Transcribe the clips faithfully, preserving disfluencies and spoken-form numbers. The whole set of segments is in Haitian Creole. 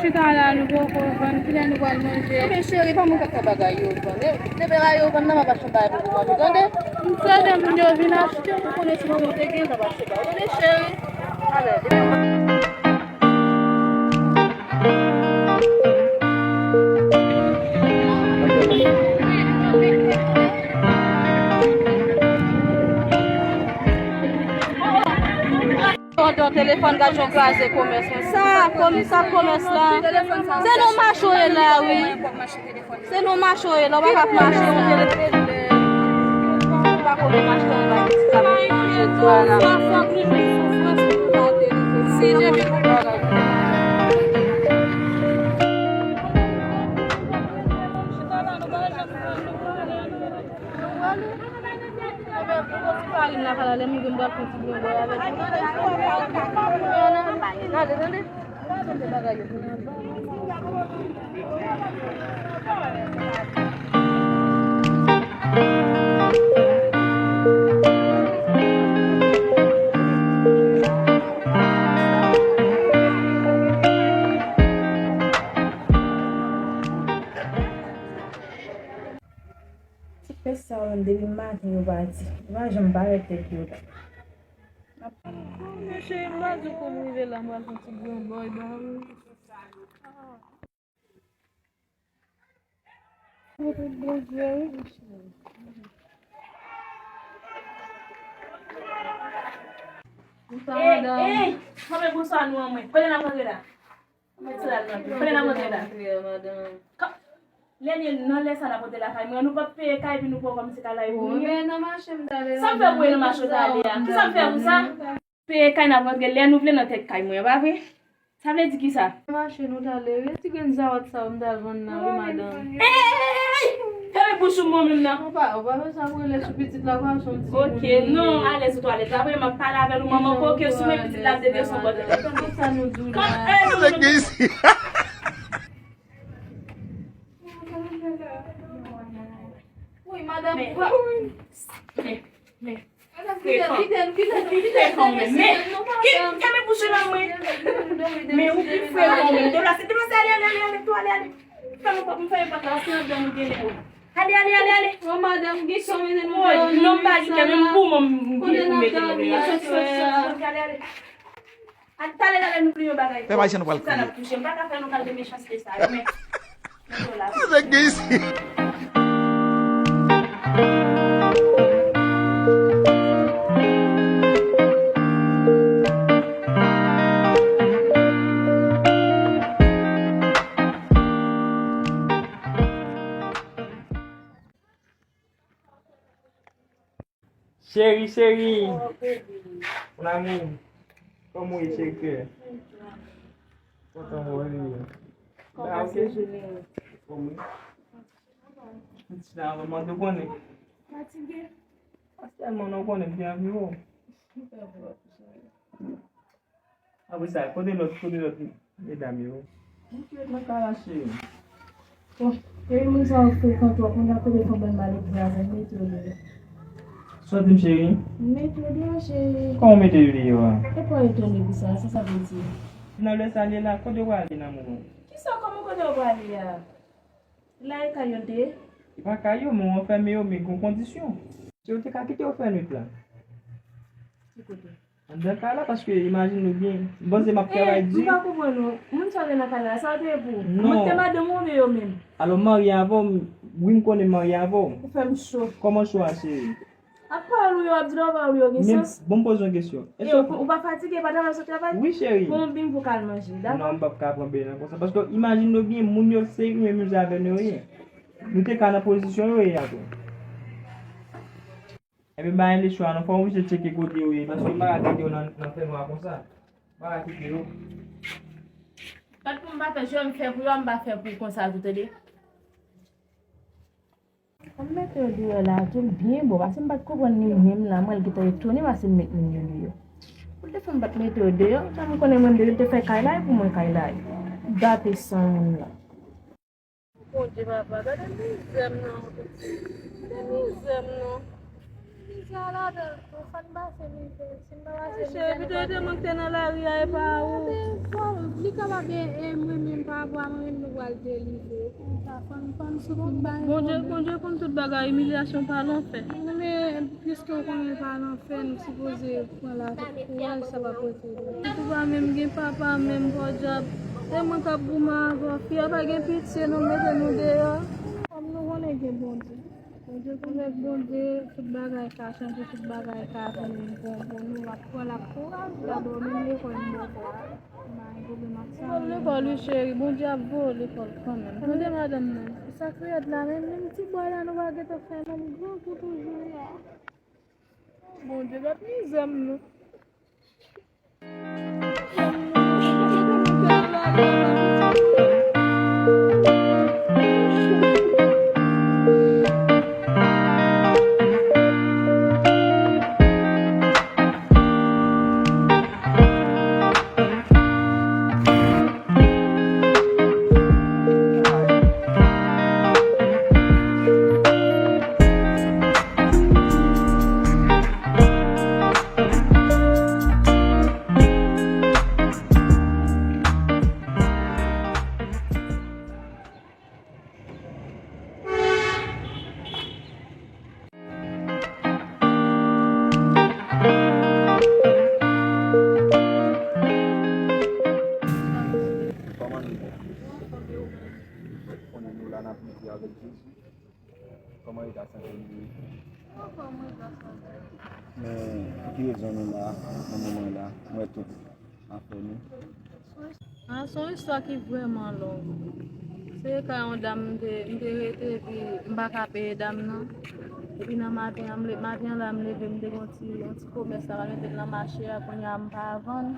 Chita la, nou poko vann, kilè nou pral manje? Ebyen, cheri, pa mwen k ap fè bagay yo vann. E, depi bagay yo vann nan, m ap achte yon bagay pou nou manje, tande? M tande moun yo vin achte, ou konnen si mwen te gen, m t ap achte ba ou. Tande, cheri? Alè. Pandan telefòn, gad jan w kraze komès mwen. Sa, kòm sa komès la. Se nan mache w ye la, wi. Se nan mache w ye la, w pa ka ap mache yon telefòn. Ou pa konnen mache yon bagay ki sa mache jodi a la. Farin la pral ale, m gen m pral fè ti brenbòy avèk li. Gade, tande. Gade bagay yo. Ti pès sa yo menm, depi maten yo pati, yo pa janm parèt tèt yo la. Mesye, m pa di w kòm rive la, m pral fè ti brenbòy ba ou. Bondye, wi. Bonswa, madanm. Ey, ey, mwen, bonswa nou an mwen. Kote n ap antre la? Kote n ap antre la? Ka-, lè n ye nan lè sa n ap antre lakay mwen, nou p ap peye kay epi nou pran kòm se kalay pou nou ye. Sa m fè pou w nan mache w t ale a? Kisa m fè pou sa? Peye kay n ap rantre lè nou vle nan tèt kay mwen, pa vre? Sa vle di kisa? Mache nou t ale, wi. Ti grenn zawòt sa yo m t al vann nan, wi, madanm. Ey, ey, ey, ey! Fèmen bouch ou mwen menm nan. Ou pa, ou pa bezwen ap rele sou pitit la, pa sou ti moun. Ok, non, ale sou twalèt la. Apre m ap pale avè nou, manman koke sou men pitit la ap deplase yon bò. Tande sa nou di w la. Ey, nou, nou, nou. Wi, madanm. Men, men, men. Frekan. Ou pi frekan ou menm. Men, ki, kenbe bouch ou nan mwen. Men ou pi frekan ou menm. Deplase, deplase, ale, ale, ale, ale, tou ale, ale. Fè nou pòp, fè nou pòp la, se andan nou genlè. Ale, ale, ale, ale. Bon, madanm, gen kòm nou. Woy, non, m pa gen kè, menm pou mwen, m gen pou mete nou deyò. Sòti, sòti, sòti, ale, ale. Talè, talè, nou pliye bagay. Pèp ayisyen, nou pral kriye. Sa n ap touche. M pa ka fè nou kalite mechanste sa yo, men. Nèg gen isi. Cheri, cheri. Mon amour. Kòman w ye, cheri kè? Kontan wè w. Kòman se jounen an? Kòman? M ti la, mwen te konnen. Fatige? Paske mwen, non, konnen m te anvi wè w. Apre sa, kote lòt, kote lòt medam yo? Mwen te nan kay la, cheri. Bon, cheri, moun sa yo frekan twòp, moun ap telefòn ban m ale pou avè m, mete yo deyò. Sa w di m, cheri? M mete yo deyò, cheri. Kòman w mete yo deyò a? E pa w etone pou sa, sa sa vle di? Nan lè sa li la, kote w prale nan moman? Kisa, kòman kote w prale a? La e kay yo l te ye? E pa kay yo, men w anfèmen yo, men gon kondisyon. Si w te ka kite yo fè nwit la. Ki kote? Anndan kay la, paske imajine w byen. M panse m ap travay di. Eh, m pa konprann ou. Moun sa w te nan kay la, sa w te ye pou? Non. Moun te madanm ou oubyen yo menm? Alò, m marye avè w, m, wi, m konnen m marye avè w. Ou fè m cho. Kòman cho a, cheri? Ak pawòl ou yo, w ap di lè w pawòl ou yo gen sans. Men, bon, m poze yon kesyon. Èske ou pa fatige, pa travay sou travay? Wi, cheri. Pran yon beny pou w ka al manje, dakò? Non, m p ap ka pran beny nan konsa. Paske imajine w byen, moun yo se yo menm jan avè nou yo ye. Nou te ka nan pozisyon yo ye a tou. Ebyen, ba yo lechwa, non, fò w oblije tcheke kote yo ye, paske m pa ka kite yo nan, nan fènwa konsa. M pa ka kite yo. Bat pou m pa fè, jan m fè pou yo, m pa fè pou konsa tou, tande. Mwen mete yo deyò la tou byen bon, paske m pa t konprann li menm la, mwen gentan etone paske m met moun yo deyò. Pou l te fè m pa t mete yo deyò, jan m konnen mwen menm depi l te fè kay la, e pou mwen kay la ye. Gate san moun la. Bondye papa, gade mizè m nan, gade mizè m nan. Mizè a ladan l tou, fò n pase mizè. Si n pa pase mizè, nou pito te mank te nan lari a, e pa ou. Li kapab e mwen menm pa vwa mwen menm nou pral delivre. Konsa, fò n, fò n sou tout bagay. Bondye, Bondye konn tout bagay, imilyasyon pa lanfè. Men piske w konnen pa lanfè, nou sipoze pran la kouraj, sa p ap rete. Sitou pa menm gen papa, menm podyab. E mwen k ap goumen avè w, fi a pa gen pitye, non, mete nou deyò. Kòm nou konnen gen Bondye. Bondye, avèk Bondye, tout bagay ka chanje, tout bagay ka vin bon pou nou. L ap pran, l ap kouraj, l ap menm lekòl m bò kò a. M pa gen pwoblèm ak sa. Lekòl, wi, cheri, Bondye ap voye w lekòl kanmenm. Tande madanm nan. Sa k rèd la, menm, menm ti bwa la, nou pa gentan fè, menm gran kou toujou la. Bondye, gad mizè m, non. Kòman nou ye? Konnen nou la n ap lite avèk Jezi. Kòman eta sante nou ye? Anfòm, mwen ka sante. Men, pou ki rezon nou la, nan moman la, mwen tout afè nou? A, se yon istwa ki vrèman long. Se ka yon dam m te, m te rete, epi m pa ka peye dam nan. Epi nan maten an, m le-, maten an la, m leve, m te gon ti, yon ti komès la, m al mete l nan mache a, kounye a m pa vann.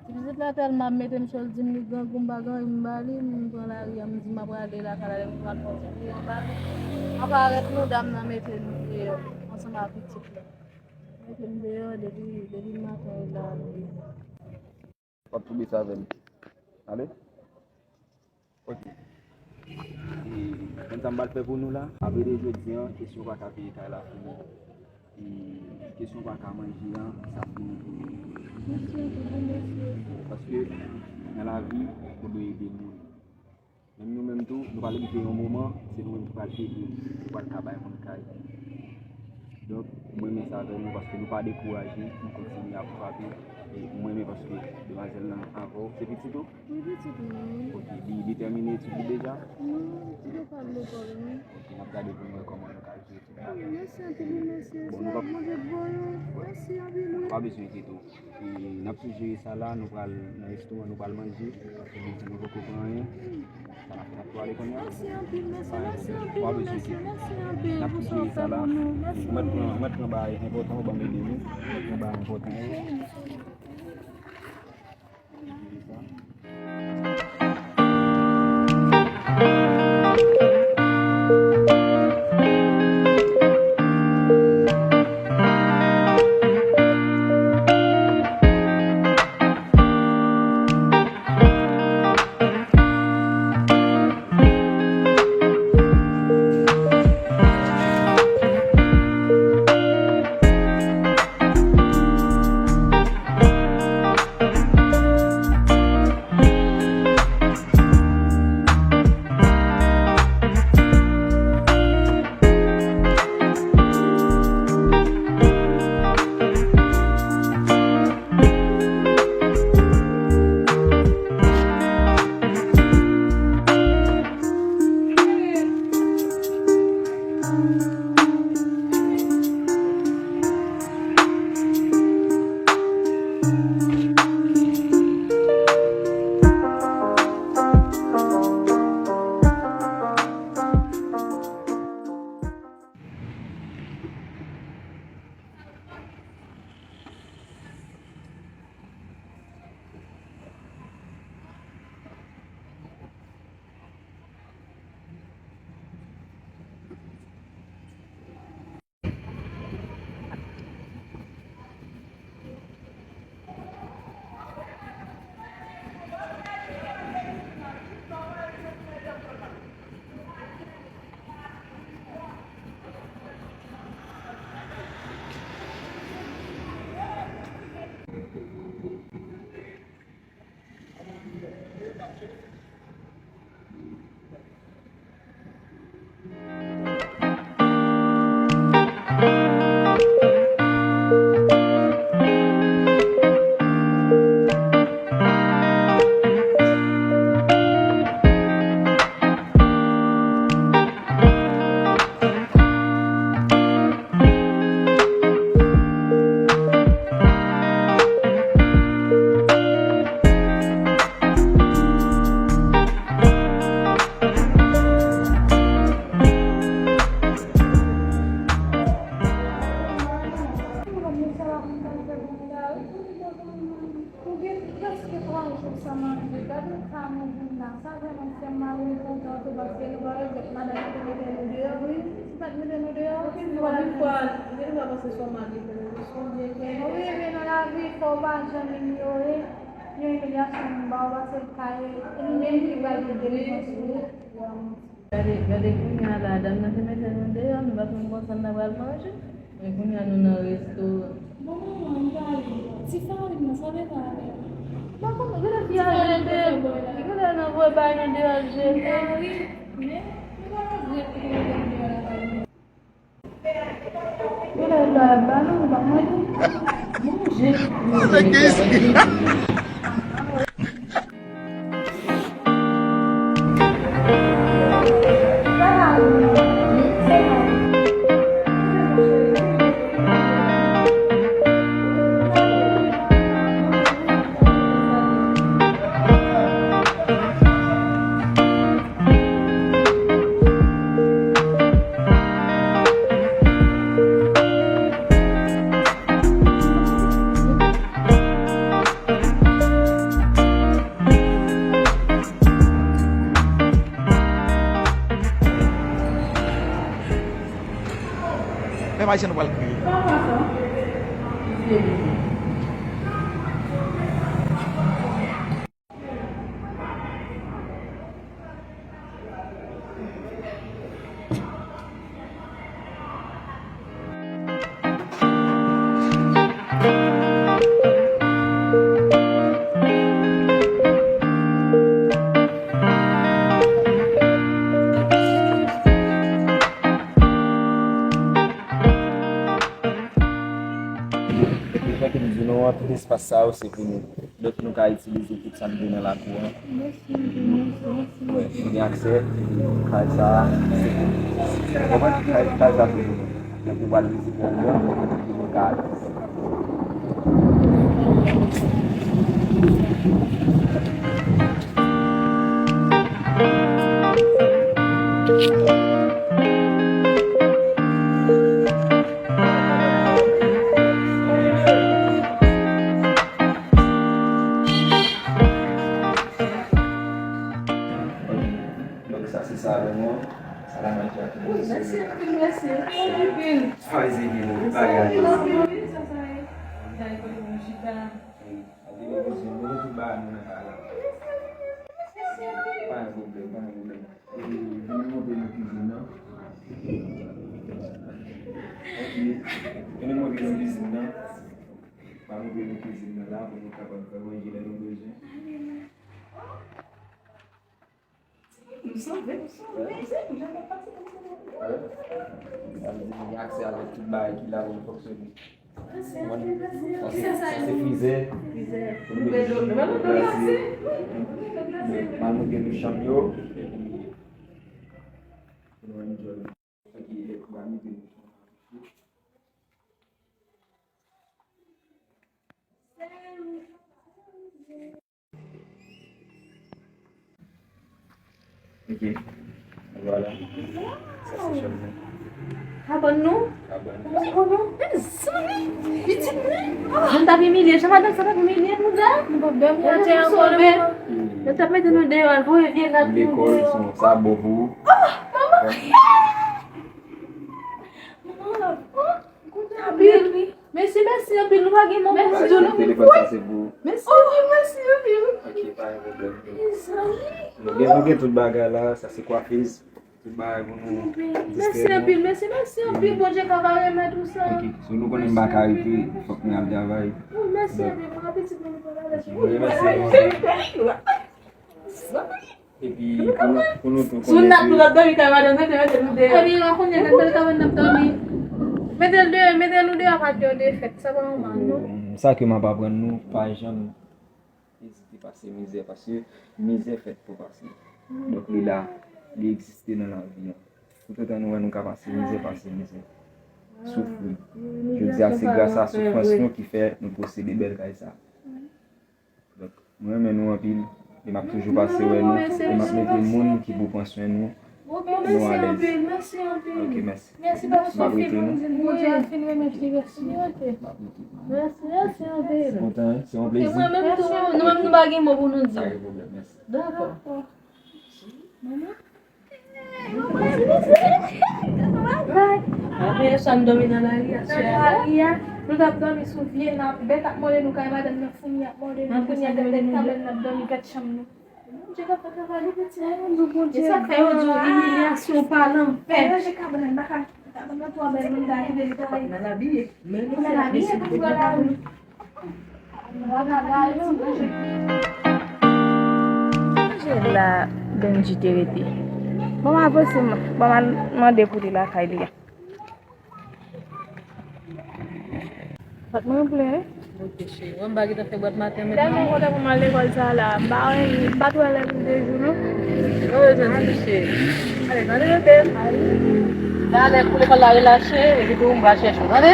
Ti pitit la tèlman ap mete m chòl, di m li grangou, m pa gen anyen m ba li, m pran lari a, m di m ap rale lakay la, lè m pral fè yon ti priye anba. Anba rèt nou, dam nan mete nou deyò, ansanm ak pitit la. Mete m deyò depi, depi maten e la. W ap tonbe sa avè m. Ale. Ok. E, konn sa m pral fè pou nou la? Apre de jodi an, kesyon pa ka peye kay la fini. E, kesyon pa ka manje an, sa fini pou nou. Mèsi anpil, mèsi. Paske nan lavi, ou dwe ede moun. Menm nou menm tou, nou pral rive yon moman, se nou menm ki pral ede, ki pral ka bay moun kay. Donk, mwen renmen sa avè nou paske nou pa dekouraje, nou kontinye ap frape. E mwen renmen paske demwazèl lan avè w, se pitit ou? Wi, pitit mwen, wi. Ok, li, li tèmine etid li deja? Non, li poko al lekòl, non. Ok, n ap gade pou n wè kòman nou ka jere tout bagay. Mèsi anpil, wi, mesye. Bon, se nou pa Bondye k voye w. Mèsi anpil, wi. Pa bezwen enkyete w. E n ap sou jere sa la, nou pral nan restoran, nou pral manje, paske nou di nou poko pran anyen. Sa n ap fè, n ap tou ale kounye a. Mèsi anpil, mesye, mèsi anpil, mesye, mèsi anpil pou sa w fè pou nou. Mèsi anpil. Mwen pran, mwen pran bagay enpòtan, ou ban m ede nou. Mwen pran bagay enpòtan yo. Paske nou pa regrèt madanm ki te mete nou deyò, wi. Si pa t mete nou deyò, nou pa t vin fè. Wi, men nan lavi, fò w pa janm inyore yon imilyasyon moun ba w, paske l ka e li menm ki pral gen delivrans pou ou. Gade, gade kounye a la, dam nan te mete nou deyò, nou pa t menm konn sa n ta pral manje. Men kounye a nou nan restoran. Bon, manman, m pale. Ti farin nan, sa vle pale. M pa konn, genlè fi a jete. Genlè nan voye bagay nan deyò jete. M pale, men m pa regrèt pou mwen deyò la. Genlè la ba nou, nou pa manje. Manje. Menm Ayisyen nou pral kriye. Jan ke m di nou an, tout espas sa yo se pou nou. Donk, nou ka itilize tout sa n gen nan lakou an. Mèsi, mèsi, mèsi. Wi, nou gen aksè, kay sa a, se pou nou. Ou konprann? Kay, kay sa se pou nou. Donk, nou pral vizite andedan, pou nou ka ale. Donk, sa se salon an. Salam aleykum. Wi, mèsi anpil, mèsi. Mèsi anpil. Sa se vin, bagay. Mèsi anpil, sa, sa, sa, kote pou nou chita. Wi, ap vin vizite nou, nou tout bagay nou nan kay la. Mèsi anpil. Pa gen pwoblèm, pa gen pwoblèm. E, vin montre nou kizin nan. Ok. Vin montre nou kizin nan. Pa montre nou kizin nan la pou nou kapab fè manje lè nou bezwen. Nou sove, nou sove. Sa vle di nou gen aksè avèk tout bagay ki la pou nou fonksyone. Sa se, sa se frizè. Pou nou mete dlo, nou mete dlo glase. Mwen montre nou chanm yo. Pou nou enjoy. Ok. Vwala. Sa se chanm nan. Abòne nou. Abòne. Mezanmi, pitit mwen. Moun t ap imilye, jan madanm sa t ap imilye nou la. Nou p ap dòmi atè ankò. Yo t ap mete nou deyò, al voye vye rad nou deyò. Lekòl, sa bon pou ou. Manman. Manman, oh, kontan anpil. Mèsi, mèsi anpil. Nou pa gen mo pou nou di nou. Telefòn sa se pou ou. Mèsi anpil, mèsi anpil. Ok, pa gen pwoblèm. Mezanmi. Nou gen, nou gen tout bagay la, sa se kwafiz. Tout bagay pou nou. Mèsi anpil, mèsi, mèsi anpil. Bondye ka va remèt ou sa. Ok, so nou konnen m pa ka rete, fòk mwen al travay. Wi, mèsi anpil. Mwen apetit mwen pa la. Ok, mwen remèsye nou. Epi, pou nou, pou nou tou konnen ke... Si w ap dòmi kay madanm, mete, mete nou deyò. Epi, la kounye a, nan bèl kabann n ap dòmi. Mete l deyò, mete nou deyò, pa deyò defèt. Sa pa nòmal, non. Sa ke m ap aprann nou, pa janm ezite pase mizè, paske mizè fèt pou pase. Donk, li la, li egziste nan lavi an. Toutotan nou wè nou ka pase mizè, pase mizè. Soufri. Jodi a, se gras a soufrans nou ki fè nou posede bèl kay sa. Donk, mwen renmen nou anpil, e m ap toujou pase wè nou, e m ap mete moun ki pou pran swen nou, nou alèz. Mèsi anpil, mèsi anpil. Ok, mèsi. Mèsi paske w fin di m Bondye a fin remèt li rès li. Ok. Mèsi, mèsi anpil. Kontan, se yon plezi. E mwen menm tou, nou menm nou pa gen mo pou nou di. Pa gen pwoblèm, mèsi. Dakò. Dakò. Manman? Sa n dòmi nan lari a, sè a. Nan lari a, nou t ap dòmi sou vye nap. Bèt ap mòde nou, kay madanm nan foumi ap mòde nou. Kounye a, gade kabann n ap dòmi, gad chanm nou. Bondye ka fè travay li, piti. Bondye. E sa k fè yo di w imilyasyon pa lanfè. Ranje kabann nan, baka. Kabann nan twò bèl, moun ta kite li travay. Mal abiye. Men nou fè abiye pou pran lari. Manje la, Benji te rete. Bon, m avanse, m, bon, m al mande pou li lakay li a. Bat mwen plen, wi. Ok, cheri. Wè m pa gentan fè bwat maten menm. Tèlman kontan pou m al lekòl sa la. M pa wè, m pa t wè lè pou de jou, non. Mwen bezwen di, cheri. Ale, tande, tande. Talè pou lekòl la relache, epi tou m va chèche w, tande?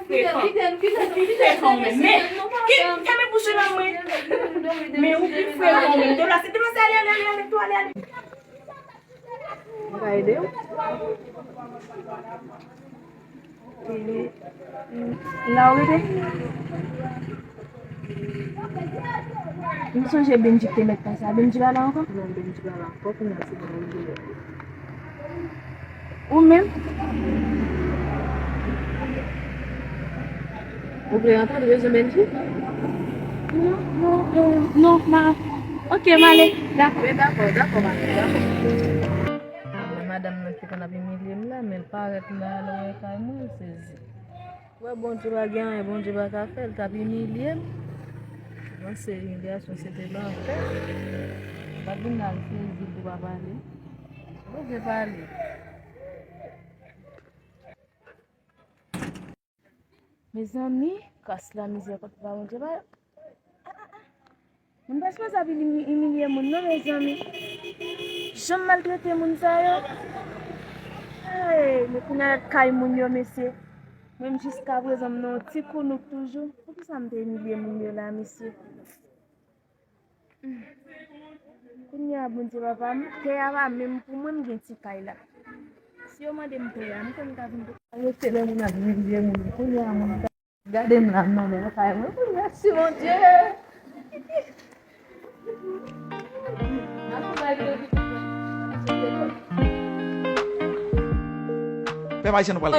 Frekan. Ou pi frekan w menm. Men, ki, kenbe bouch ou nan mwen. Men ou pi frekan w menm. Deplase, deplase, ale, ale, ale, ale, tou, ale, ale. Mwen ka ede w? E, la ou rete? M sonje Benji te mèt fè sa. Benji pa la ankò? Non, Benji pa la ankò, kounye a se mwen menm ki la. Ou menm? Ou vle antre, ou bezwen Benji? Non, non, non, non, ma. Ok, m ale. Dakò. Wi, dakò, dakò, ma, dakò. Madanm nan te konn ap imilye m la, men l parèt m la, lè w wè kay mwen, l sezi. Wè, Bondye pa gen anyen Bondye pa ka fè, l t ap imilye m. Panse imilyasyon se te lanfè. L ap vin la, l sezi, l pa pale. Bondye pale. Mezanmi, kras la mizè kòt pa Bondye pa. Moun pa sipoze ap imilye, imilye moun non, mezanmi. Jan m maltrete moun sa yo. Hey, men kounye a kay moun yo, mesye. Menm jiskaprezan, m nan yon ti kounouk toujou. Poukisa m te imilye moun yo la, mesye? Kounye a, Bondye papa m, tè a pa menm pou mwen, m gen ti kay la. Si yo mande m tè a, m konn ka vin pou. Rete lè moun ap imilye moun. Kounye a, moun ka gade m la, m nan men kay mwen. Mèsi, Bondye. Pèp ayisyen, nou pral.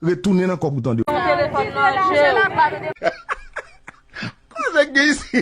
Retounen nan kòb ou, tande. Kòman nèg gen isi?